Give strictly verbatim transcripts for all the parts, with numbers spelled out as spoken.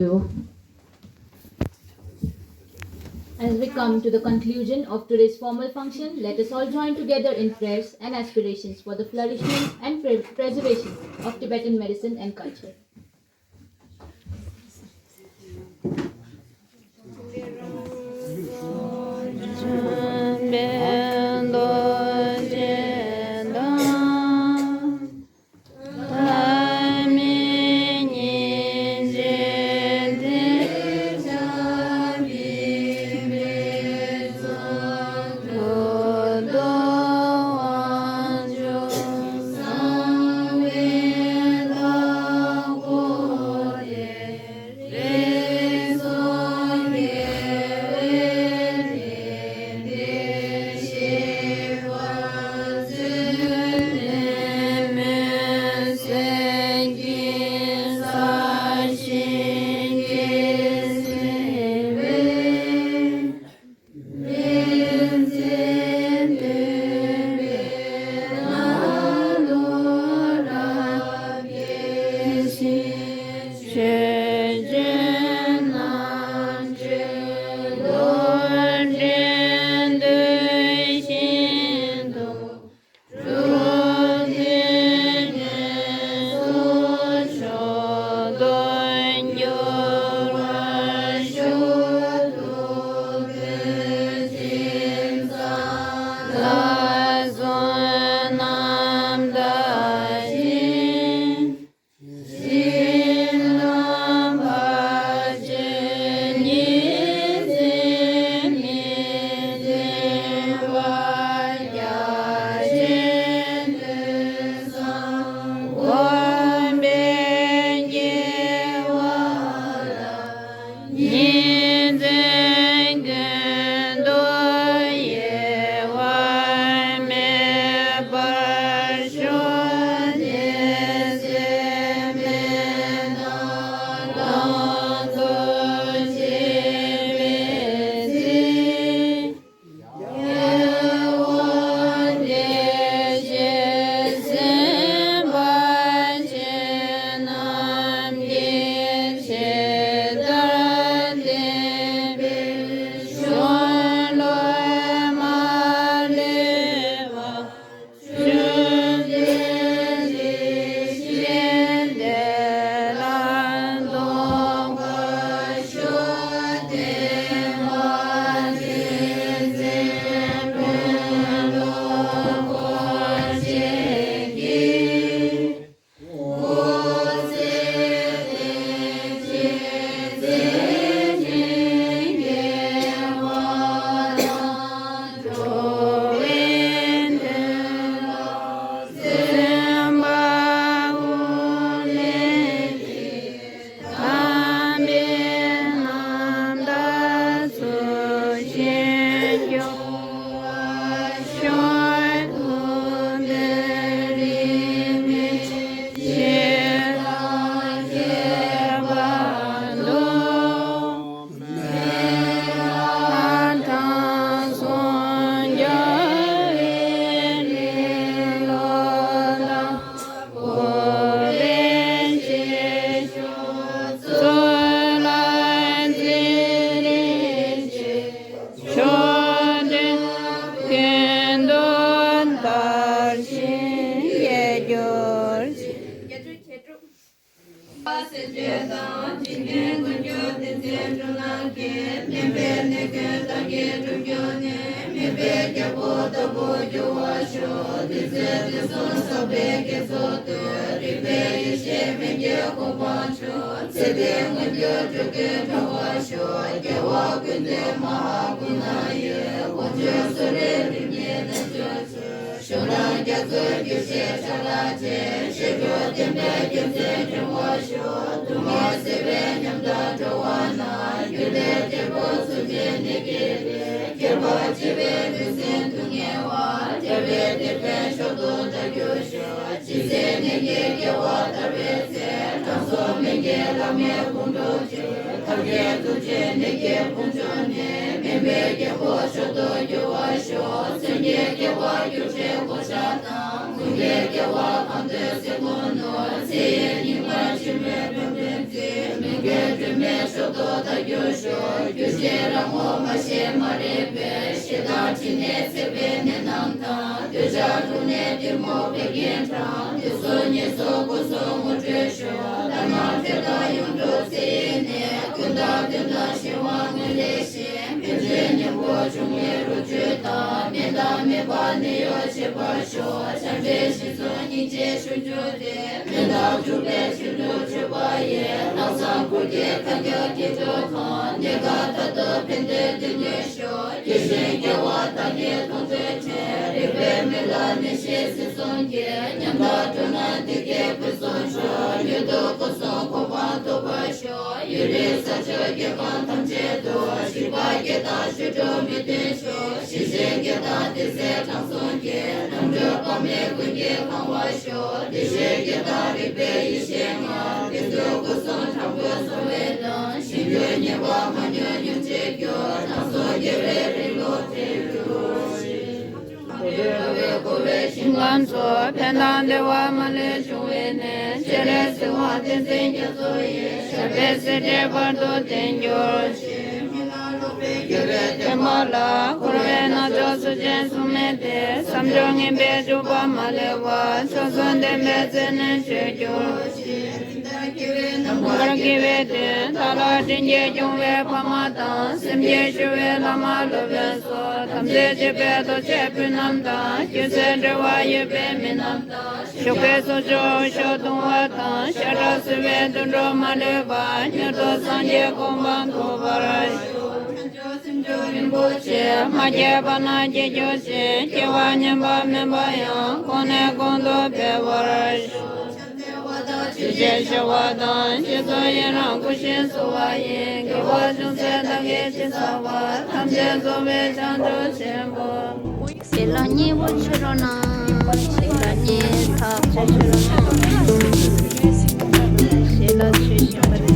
As we come to the conclusion of today's formal function, let us all join together in prayers and aspirations for the flourishment and pre- preservation of Tibetan medicine and culture. སེམས་ཅན་དང་འཇིག་རྟེན་ཀུན་གྱི་བདེ་གསལ་འགྲོ་ལ་སྐྱེ། མུན་པའི་གནས་ཀུན་དག་གིས་གྲོལ་གྱུར་ནས། མུན་པའི་རྒྱལ་པོ་ལྟ་བུར་འགྱུར་བར་ཤོག་དུས་ཚོད་དུས་གསུམ་རྫོགས་པའི་དགེ་ཚོགས་དུས། རིག་པའི་ཡེ་ཤེས་མིག་གིས་གོ་བར་ཤོག་ཚེ་འདིའི་མངོན་གྱུར་སྤྲུལ་སྐུ་འགྲུབ་པར་ཤོག་རྒྱལ་བ་ཀུན་འདུས་མ་ཧཱ་ཀུ་ཎ་ཡི། དཀོན་མཆོག་གསུམ་རིག་རིམ་གྱིས་རྣལ་འབྱོར་ཚུལ། ཕྱོགས་རྣམས་རྒྱ་མཚོའི་རྒྱུད་བཞིན་ཕྲ་རགས་ཅན། ཞི་ཁྲོ་བརྟན་པའི་རྒྱལ་མཚན་འབྱུང་བར་ཤོག་སྡུག་བསྔལ་སེལ་བའི་ཉམས་དང་སྦྱོར་བ་ན། རྒྱུད་ལས་རྒྱལ་པོ་གསུམ་ཆེན་ནི་སྐྱེས་ཏེ། ཁྱད་པར་ཆེ་བའི་ལུས་སེམས་སྡུག་བསྔལ་བ། རྒྱལ་བའི་དེད་དཔོན་མཆོག་ཏུ་བདག་གྱུར་ཤོག་ཇི་སྲིད་ནད་ཀྱི་བགེགས་དབང་དར་བའི་ཚེ། དྲང་སྲོང་སྨན་གྱི་བླ་མའི་དགུང་གྲོགས་ཀྱིས། ཐབས་མཁས་ཐུགས་རྗེས་ནད་ཀྱི་དཔུང་འཇོམས་ནས། སྨན་པའི་རྒྱལ་པོ་མཆོག་ཏུ་འགྱུར་བར་ཤོག་མཚོན་གྱི་རྒྱལ་བ་སྒྱུ་འཕྲུལ་གོ་ཆ་དང་། མགོན་པོའི་རྒྱལ་བ་གང་འདུལ་གཟིགས་སྐུ་ནོར། ཚེ་ཡི་སྙིགས་མ་འཆི་མེད་བཅོམ་ལྡན་རྩེ། མི་ སྒྲོན་མེ་མཆོག་ཏུ་བདག་གྱུར་ཤོག། རྒྱུ་ཅན་རང་ངོ་མ་ཤེས་མ་རིག་པའི། ཞེ་སྡང་གྲིབ་ནས་ཚིག་པའི་ནད་རྣམས་དང་། འདོད་ཆགས་སྡུག་བསྔལ་གཏི་མུག་བད་ཀན་གྲང་། དུག་གསུམ་ནད་གསུམ་སྐུ་གསུམ་ངོ་འཕྲོད་ཤོག། དྷརྨ་ཏེ་ད་ཡོངས་གྲུབ་ཚེ་ཡི་ནད། ཀུན་ཏུ་བདུན་དང་ཞི་བ་མངོན་ལེགས་ཤིང་། ཕན་ཚུན་གཉེན་པོ་འབྱུང་བའི་རོ་བཅུད་དང་། སྨན་དང་སྨན་པ་ནད་གཡོག་བྱེད་པར་ཤོག། བྱམས་པའི་ཞི་འཚོ་སྙིང་རྗེའི་ཞབས་ཀྱུ་སྟེ། སྨན་དང་སྤྱོད་པའི་ཆོས་སྒྲུབ་མཆོད་པ་ཡིས། ལྷག་བསམ་སྐུ་སྐྱེ་མཁའ་སྤྱོད་སྐྱེ་འགྲོ་ཁམས། གནས་སྐབས་མཐར་ཐུག་ཕན་བདེའི་དོན་ཀུན་ཤོག། སྐྱེ་ཞིང་སྐྱེ་བ་དང་ནི་མཐོང་ཐོས་དྲན། རིག་པའི་མིག་ལ་ནི་ཤེས་བཞིན་གསུང་གི། ཉམས་དང་སྤྲོ་ན་འདི་སྐད་ཕུན་སུམ་ཚོགས། མྱུར་དུ་སྐུ་གསུམ་གོ་འཕང་ཐོབ་པར་ཤོག། ཡུན་རིང་ས་བཅུ་རྒྱལ་ཁམས་ཐམས་ཅད་དུ། ཞི་བ་སྐྱེ་དང་བཅུ་དྲུག་མི་མཐུན་ཕྱོགས། ཞི་ཞིང་སྐྱེ་དང་བདེ་གསལ་དྲང་སྲོང་གི། རྣམ་གྲོལ་དཔག་མེད་ཀུན་གྱིས་གང་བར་ཤོག། བདེ་གཤེགས་སྐྱེ་དང་རིག་པའི་ཡེ་ཤེས་ལྔ། བདེ་སྟོང་སྐུ་གསུམ་དྲང་པོར་བཟུང་བའི་མདངས། གཞན་འགྱུར་ཉེས་པ་མ་མྱོང་སྙིང་རྗེར་གྱུར། དྲང་སྲོང་རྒྱལ་བའི་རིང་ལུགས་དེར་གྱུར་ཅིག། ལྷ་མོ་ཡི་བུ་ཁྱེད་རང་ཚོ་ཕན་དང་བདེ་བ་མ་ལུས་འབྱུང་བའི་གནས། སྤྱན་རས་གཟིགས་དབང་བསྟན་འཛིན་རྒྱ་མཚོ་ཡི། ཞབས་པད་སྲིད་མཐའི་བར་དུ་བརྟན་གྱུར་ཅིག། མི་ལ་སློབ་པའི་རྒྱལ་བའི་བསྟན་པ་ལ། འཁོར་བའི་རྣམ་གཅོད་སུ་ཅང་བཟུང་མེད་དེ། བསམ་བརྗོད་ངན་པའི་སྤྱོད་པ་མ་ལུས་པ། མཆོག་གསུམ་ལྡན་པའི་བརྩེ་ནས་མཆོད་གྱུར་ཅིག། དག་གི་བའི་དོན་དག་ལ་དྲིན་གྱིས་སྐྱོང་བའི་ཕ་མ་དང་། སེམས་ཀྱིས་ཞུ་བའི་བླ་མ་སློབ་དཔོན་སོགས། དམ་ཚིག་ཆེ་བའི་ལྟོ་ཆས་སྤུན་རྣམས་དང་། རྒྱུ་མཚན་འབྲེལ་བ་ཡོད་པའི་མི་རྣམས་དང་། ཞོགས་ཀའི་ཚོགས་མཆོད་འོད་ཞགས་གཏོང་བ་དང་། ཤ་ཁྲག་གསོལ་བའི་དུད་འགྲོ་མ་ལུས་པ། མྱུར་དུ་སངས་རྒྱས་གོ་འཕང་ཐོབ་པར་ཤོག། བྱང་ཆུབ་སེམས་མཆོག་རིན་པོ་ཆེ། མ་སྐྱེས་པ་རྣམས་སྐྱེ་གྱུར་ཅིག། སྐྱེ་བ་ཉམས་པ་མིན་པ་ཡང་། གོང་ནས་གོང་དུ་འཕེལ་བར་ཤོག། ཆོས་སྐྱོང་བ་དང་ཆོས་སྤྱོད་བྱ་བ་དང་། རྗེ་བཙུན་ཡི་རང་སྐུ་ཞེས་གསོལ་བ་ཡི། དགེ་བ་ཅུང་ཟད་བདག་གིས་ཅི་བསགས་པ། ཐམས་ཅད་རྫོགས་པའི་བྱང་ཆུབ་ཆེན་པོ། ཞལ་ལག་གཉིས་པོ་ཕྱི་རོལ་ན། ཞལ་ལག་གཉིས་ཐག་ཆོད་ཕྱི་རོལ་ན། ཞལ་ལག་མཆོད་བཞིན་པ་རེད།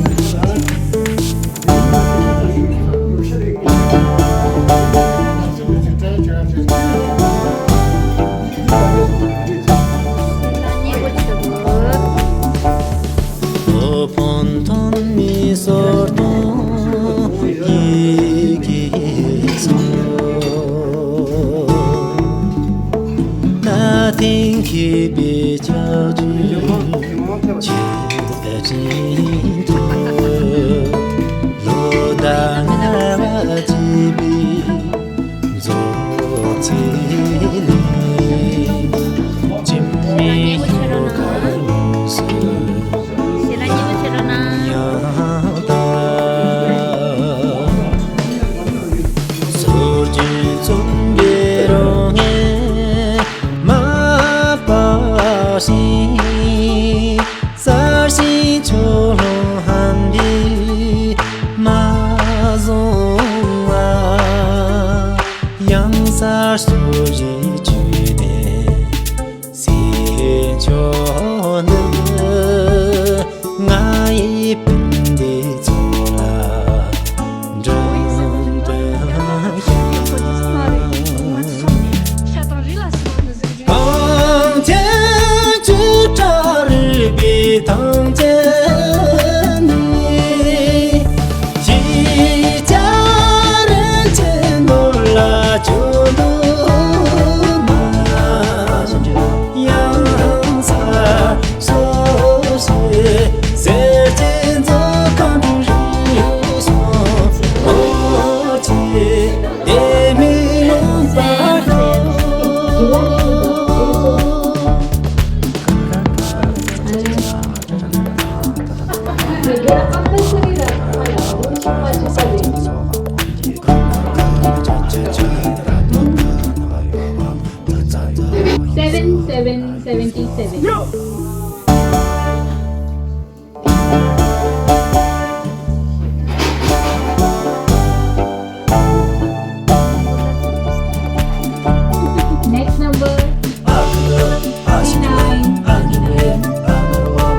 Seven seven seventy seven. Next number, twenty-nine. Five hundred fifty-one.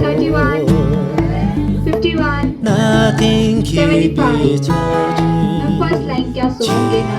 Thirty-one, fifty-one, seventy-five. First line क्या सोचेंगे ना?